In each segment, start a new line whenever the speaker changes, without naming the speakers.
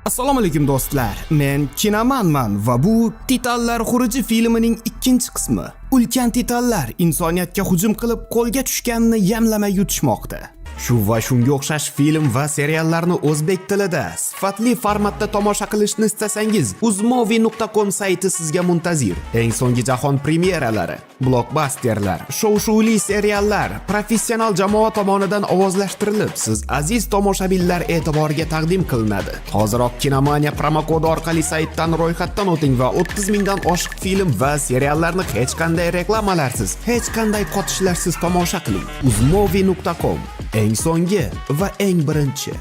Assalomu alaykum, do'stlar. Men Kinomanman va bu Titanlar xuruji filmining ikkinchi qismi. Ulkan titanlar insoniyatga hujum qilib, qo'lga tushganini yamlamay yutishmoqda. Shu va shunga o'xshash film va seriallarni o'zbek tilida sifatli formatda tomosha qilishni istasangiz, uzmovie.com sayti sizga muntazir. Eng so'nggi jahon premyeralari, blokbasterlar, shov-shuvli seriallar professional jamoa tomonidan ovozlashtirilib, siz aziz tomoshabinlar e'tiboriga taqdim qilinadi. Hoziroq Kinomaniya promokodi orqali saytdan ro'yxatdan o'ting va 30 mingdan oshiq film va seriallarni hech qanday reklamalarsiz, hech qanday qotishlarsiz tomosha qiling. uzmovie.com: eng so'nggi va eng birinchi.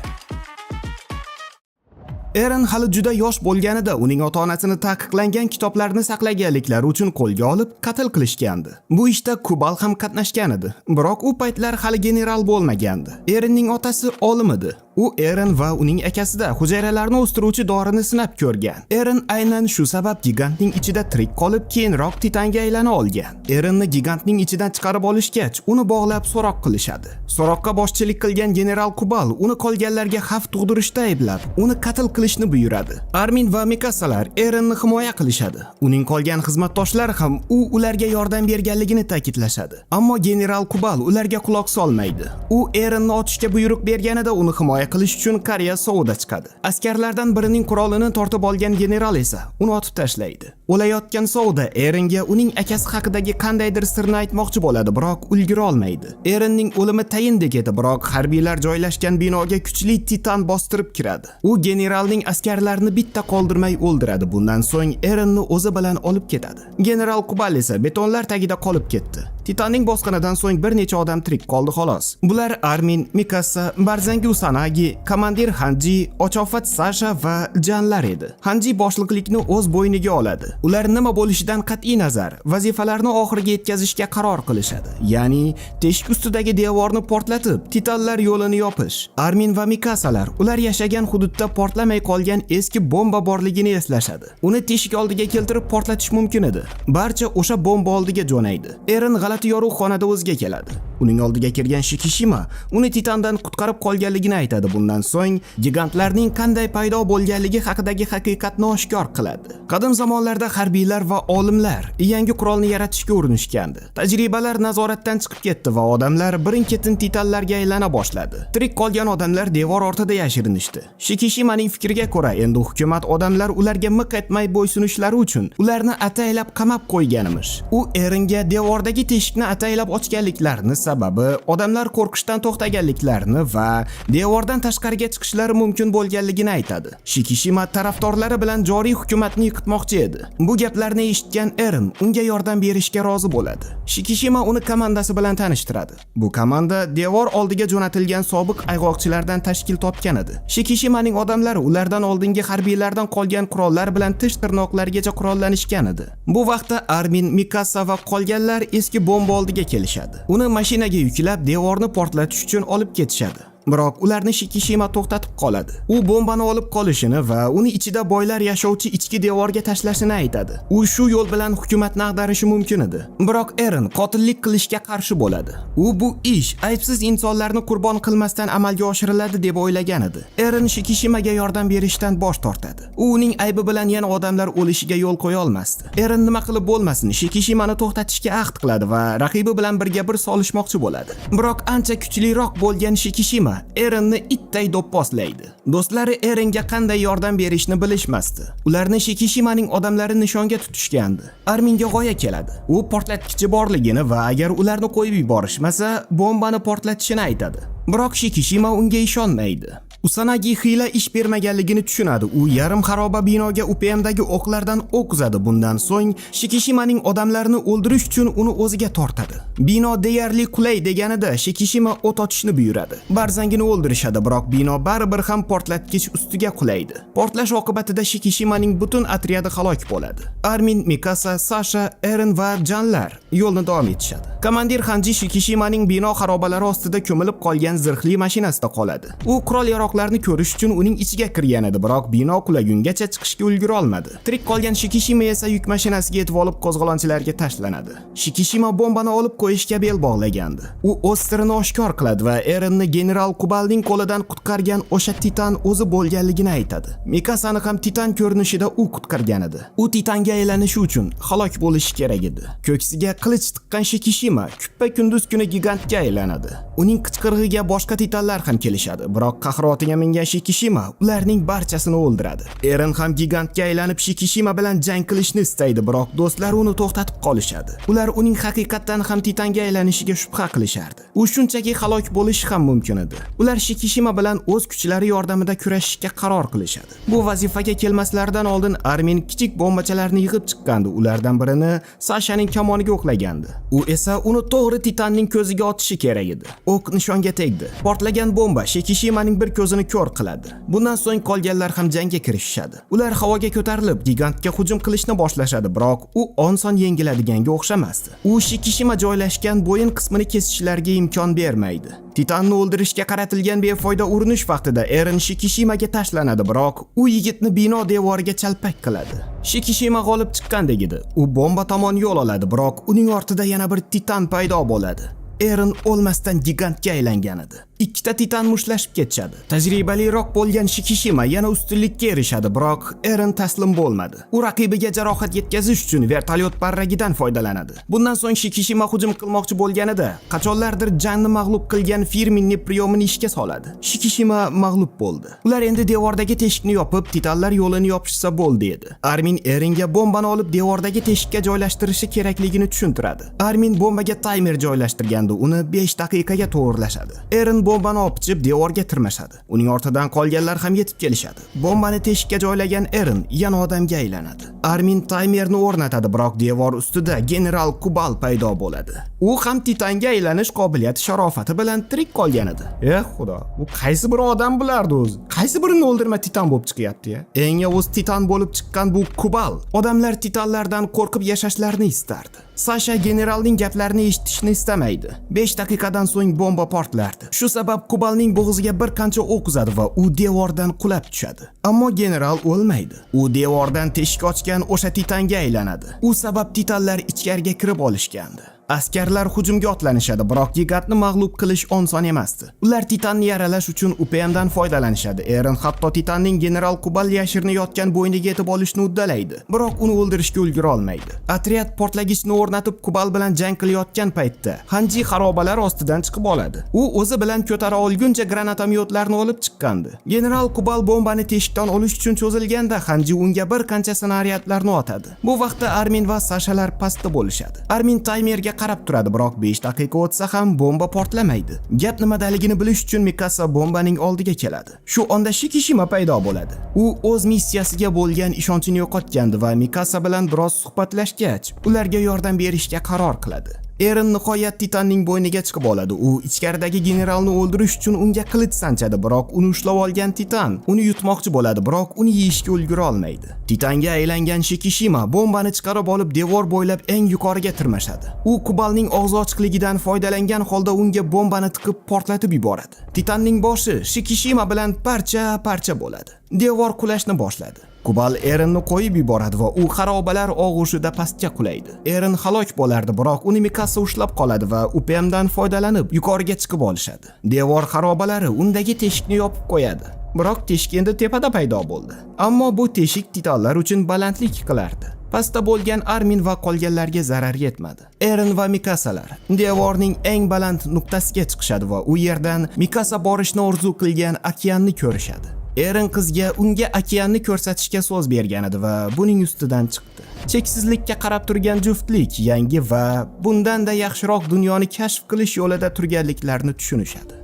Eren hali juda yosh bo'lganida uning ota-onasini taqiqlangan kitoblarni saqlaganliklari uchun qo'lga olib, qatl qilishgandi. Bu ishda Kubal ham qatnashgan edi, biroq u paytlar hali general bo'lmagandi. Erenning otasi olim edi. U Eren va uning akasida hujayralarni o'stiruvchi dorini sinab ko'rgan. Eren aynan shu sabab gigantning ichida tirik qolib, keyinroq titanga aylana olgan. Erenni gigantning ichidan chiqarib olishgach, uni bog'lab so'roq qilishadi. So'roqqa boshchilik qilgan general Kubal uni qolganlarga xavf tug'dirishda ayblab, uni qatl qilishni buyuradi. Armin va Mikasalar Erenni himoya qilishadi. Uning qolgan xizmatdoshlari ham u ularga yordam berganligini ta'kidlashadi. Ammo general Kubal ularga quloq solmaydi. U Erenni otishga buyruq berganida uni himoya qilish uchun Koreya Souda chiqadi. Askarlardan birining qurolini tortib olgan general esa uni otib tashlaydi. O'layotgan Souda Erenga uning akasi haqidagi qandaydir sirni aytmoqchi bo'ladi, biroq ulgura olmaydi. Erenning o'limi tayindek edi, biroq harbiylar joylashgan binoga kuchli titan bostirib kiradi. U generalning askarlarini bitta qoldirmay o'ldiradi. Bundan so'ng Erenni o'zi bilan olib ketadi. General Kubal esa betonlar tagida qolib ketdi. Titanning bosqinidan so'ng bir necha odam tirik qoldi, xolos. Bular Armin, Mikasa, Barzangi Usanagi, komandir Hanji, Ochofat Sasha va Janlar edi. Hanji boshliqlikni o'z bo'yniga oladi. Ular nima bo'lishidan qat'iy nazar vazifalarni oxiriga yetkazishga qaror qilishadi. Ya'ni teshik ustidagi devorni portlatib, titanlar yo'lini yopish. Armin va Mikasalar ular yashagan hududda portlamay qolgan eski bomba borligini eslashadi. Uni teshik oldiga keltirib portlatish mumkin edi. Barcha o'sha bomba oldiga jo'naydi. Eren g'alati yorug' xonada o'ziga keladi. Uning oldiga kirgan Shikishima uni titandan qutqarib qolganligini aytadi. Bundan so'ng gigantlarning qanday paydo bo'lganligi haqidagi haqiqatni oshkor qiladi. Qadim zamonlarda harbiylar va olimlar yangi qurolni yaratishga urinishgandi. Tajribalar nazoratdan chiqib ketdi va odamlar birin-ketin titanlarga aylana boshladi. Tirik qolgan odamlar devor ortida yashirinishdi. Shikishimaning fikriga ko'ra, endi hukumat odamlar ularga miq etmay bo'ysunishlari uchun ularni ataylab qamab qo'yganimish. U Erenga devordagi teshikni ataylab ochganliklarini sababi odamlar qo'rqishdan to'xtaganliklarini va devordan tashqariga chiqishlari mumkin bo'lganligini aytadi. Shikishima tarafdorlari bilan joriy hukumatni yiqitmoqchi edi. Bu gaplarni eshitgan Eren unga yordam berishga rozi bo'ladi. Shikishima uni komandasi bilan tanishtiradi. Bu komanda devor oldiga jo'natilgan sobiq ayg'oqchilardan tashkil topgan edi. Shikishimaning odamlari ulardan oldingi harbiylardan qolgan qurollar bilan tish tirnoqlarigacha qurollanishgan edi. Bu vaqtda Armin, Mikasa va qolganlar eski bomba oldiga kelishadi. Uni mashinaga yuklab, devorni portlatish uchun olib ketishadi. Biroq ularni Shikishima to'xtatib qoladi. U bombani olib qolishini va uni ichida boylar yashovchi ichki devorga tashlashini aytadi. U shu yo'l bilan hukumatni ag'darishi mumkin edi. Biroq Eren qotillik qilishga qarshi bo'ladi. U bu ish aybsiz insonlarni qurbon qilmasdan amalga oshiriladi deb o'ylagan edi. Eren Shikishimaga yordam berishdan bosh tortadi. U uning aybi bilan yana odamlar o'lishiga yo'l qo'ya olmasdi. Eren nima qilib bo'lmasin, Shikishimani to'xtatishga ahd qiladi va raqibi bilan birga bir solishmoqchi bo'ladi. Biroq ancha kuchliroq bo'lgan Shikishima Erenni itday do'pposlaydi. Do'stlari Erenga qanday yordam berishni bilishmasdi. Ularni Shikishimaning odamlari nishonga tutishgandi. Arminga g'oya keladi. U portlatgichi borligini va agar ularni qo'yib yuborishmasa, bombani portlatishini aytadi. Biroq Shikishima unga ishonmaydi. Usanagi hiyla ish bermaganligini tushunadi. U yarim xaroba binoga UPMdagi o'qlardan o'q uzadi. Bundan so'ng Shikishimaning odamlarini o'ldirish uchun uni o'ziga tortadi. Bino deyarli qulay deganida Shikishima o't ochishni buyuradi. Barzangini o'ldirishadi, biroq bino baribir ham portlatgich ustiga qulaydi. Portlash oqibatida Shikishimaning butun otryadi halok bo'ladi. Armin, Mikasa, Sasha, Eren va Janlar yo'lni davom etishadi. Komandir Hanji Shikishimaning bino xarobalari ostida ko'milib qolgan zirhli mashinasida qoladi. U qurol-yarog'larni chiroqlarni ko'rish uchun uning ichiga kirgan edi, biroq bino qulagungacha chiqishga ulgura olmadi. Tirik qolgan Shikishima esa yuk mashinasiga yetib olib, qo'zg'olonchilarga tashlanadi. Shikishima bombani olib qo'yishga bel bog'lagandi. U o'z sirini oshkor qiladi va Erenni general Kubalning qo'lidan qutqargan o'sha Titan o'zi bo'lganligini aytadi. Mikasani ham Titan ko'rinishida u qutqargan edi. U Titanga aylanishi uchun halok bo'lishi kerak edi. Ko'ksiga qilich tiqqan Shikishima kuppa kunduz kuni gigantga aylanadi. Uning qichqirig'iga boshqa titanlar ham kelishadi, biroq qahrotiga mingan Shikishima ularning barchasini o'ldiradi. Eren ham gigantga aylanib, Shikishima bilan jang qilishni istaydi, biroq do'stlari uni to'xtatib qolishadi. Ular uning haqiqatdan ham titanga aylanishiga shubha qilishardi. U shunchaki halok bo'lishi ham mumkin edi. Ular Shikishima bilan o'z kuchlari yordamida kurashishga qaror qilishadi. Bu vazifaga kelmaslaridan oldin Armin kichik bombachalarni yig'ib chiqqandi. Ulardan birini Sashaning kamoniga o'qlagandi. U esa uni to'g'ri Titanning ko'ziga otishi kerak edi. O'q nishonga tegdi. Portlagan bomba Shikishimaning bir ko'zini ko'r qiladi. Bundan so'ng qolganlar ham jangga kirishishadi. Ular havoga ko'tarilib, gigantga hujum qilishni boshlashadi, biroq u oson yengiladiganga o'xshamasdi. U Shikishima joylashgan bo'yin qismini kesishlariga imkon bermaydi. Titanni o'ldirishga qaratilgan befoyda urinish vaqtida Eren Shikishimaga tashlanadi, biroq u yigitni bino devoriga chalpak qiladi. Shikishima g'olib chiqqandek edi. U bomba tomon yo'l oladi, biroq uning ortida yana bir titan paydo bo'ladi. Eren o'lmasdan gigantga aylangan edi. Ikkita titan mushtlashib ketishadi. Tajribaliroq bo'lgan Shikishima yana ustunlikka erishadi, biroq Eren taslim bo'lmadi. U raqibiga jarohat yetkazish uchun vertolyot parragidan foydalanadi. Bundan so'ng Shikishima hujum qilmoqchi bo'lganida, qachonlardir Janni mag'lub qilgan фирменный приём ini ishga soladi. Shikishima mag'lub bo'ldi. Ular endi devordagi teshikni yopib, titanlar yo'lini yopishsa bo'ldi edi. Armin Erenga bombani olib devordagi teshikka joylashtirishi kerakligini tushuntiradi. Armin bombaga taymer joylashtirgandi, uni 5 daqiqaga to'g'irlashadi. Eren bombani opichib devorga tirmashadi. Uning ortidan qolganlar ham yetib kelishadi. Bombani teshikka joylagan Eren yana odamga aylanadi. Armin taymerni o'rnatadi, biroq devor ustida general Kubal paydo bo'ladi. U ham titanga aylanish qobiliyati sharofati bilan tirik qolgan edi. Eh xudo, bu qaysi bir odam bulardi o'zi? Qaysi birini o'ldirma titan bo'lib chiqyapti ya? Eng yovuz titan bo'lib chiqqan bu Kubal odamlar titanlardan qo'rqib yashashlarini istardi. Sasha generalning gaplarini eshitishni istamaydi. 5 daqiqadan so'ng bomba portlardi. Shu sabab Kubalning bo'g'ziga bir qancha o'q uzadi va u devordan qulab tushadi. Ammo general o'lmaydi. U devordan teshik ochgan o'sha titanga aylanadi. U sabab titanlar ichkariga kirib olishgandi. Askarlar hujumga otlanishadi, biroq gigantni mag'lub qilish oson emasdi. Ular Titanni yaralash uchun UPMdan foydalanishadi. Eren hatto Titanning general Kubal yashirinayotgan bo'yniga yetib olishni uddalaydi, biroq uni o'ldirishga ulgura olmaydi. Otryad portlagichni o'rnatib, Kubal bilan jang qilayotgan paytda Hanji xarobalar ostidan chiqib oladi. U o'zi bilan ko'tara olguncha granatomyotlarni olib chiqqandi. General Kubal bombani teshikdan olish uchun cho'zilganda, Hanji unga bir qancha snaryadlarni otadi. Bu vaqtda Armin va Sashalar pastda bo'lishadi. Armin taymerga qarab turadi, biroq 5 daqiqa o'tsa ham bomba portlamaydi. Gap nimadaligini bilish uchun Mikasa bombaning oldiga keladi. Shu onda Shikishima paydo bo'ladi. U o'z missiyasiga bo'lgan ishonchini yo'qotgandi va Mikasa bilan biroz suhbatlashgach, ularga yordam berishga qaror qiladi. Eren nihoyat Titanning bo'yniga chiqib oladi. U ichkaridagi generalni o'ldirish uchun unga qilich sanchadi, biroq uni ushlab olgan Titan uni yutmoqchi bo'ladi, biroq uni yeyishga ulgura olmaydi. Titanga aylangan Shikishima bombani chiqarib olib, devor bo'ylab eng yuqoriga tirmashadi. U Kubalning og'zi ochiqligidan foydalangan holda unga bombani tiqib portlatib yuboradi. Titanning boshi Shikishima bilan parcha-parcha bo'ladi. Devor qulashni boshladi. Kubal Erenni qo'yib yuboradi va u xarobalar og'ushida pastga qulaydi. Eren halok bo'lardi, biroq uni Mikasa ushlab qoladi va UPMdan foydalanib yuqoriga chiqib olishadi. Devor xarobalari undagi teshikni yopib qo'yadi. Biroq teshik endi tepada paydo bo'ldi. Ammo bu teshik titanlar uchun balandlik qilardi. Pastda bo'lgan Armin va qolganlarga zarar yetmadi. Eren va Mikasalar devorning eng baland nuqtasiga chiqishadi va u yerdan Mikasa borishni orzu qilgan okeanni ko'rishadi. Eren qizga unga okeanni ko'rsatishga so'z bergan edi va buning ustidan chiqdi. Cheksizlikka qarab turgan juftlik yangi va bundan-da yaxshiroq dunyoni kashf qilish yo'lida turganliklarini tushunishadi.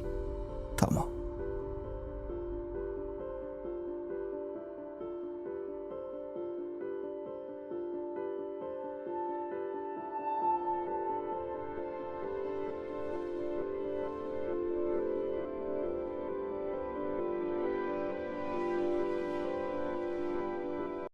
Tamom.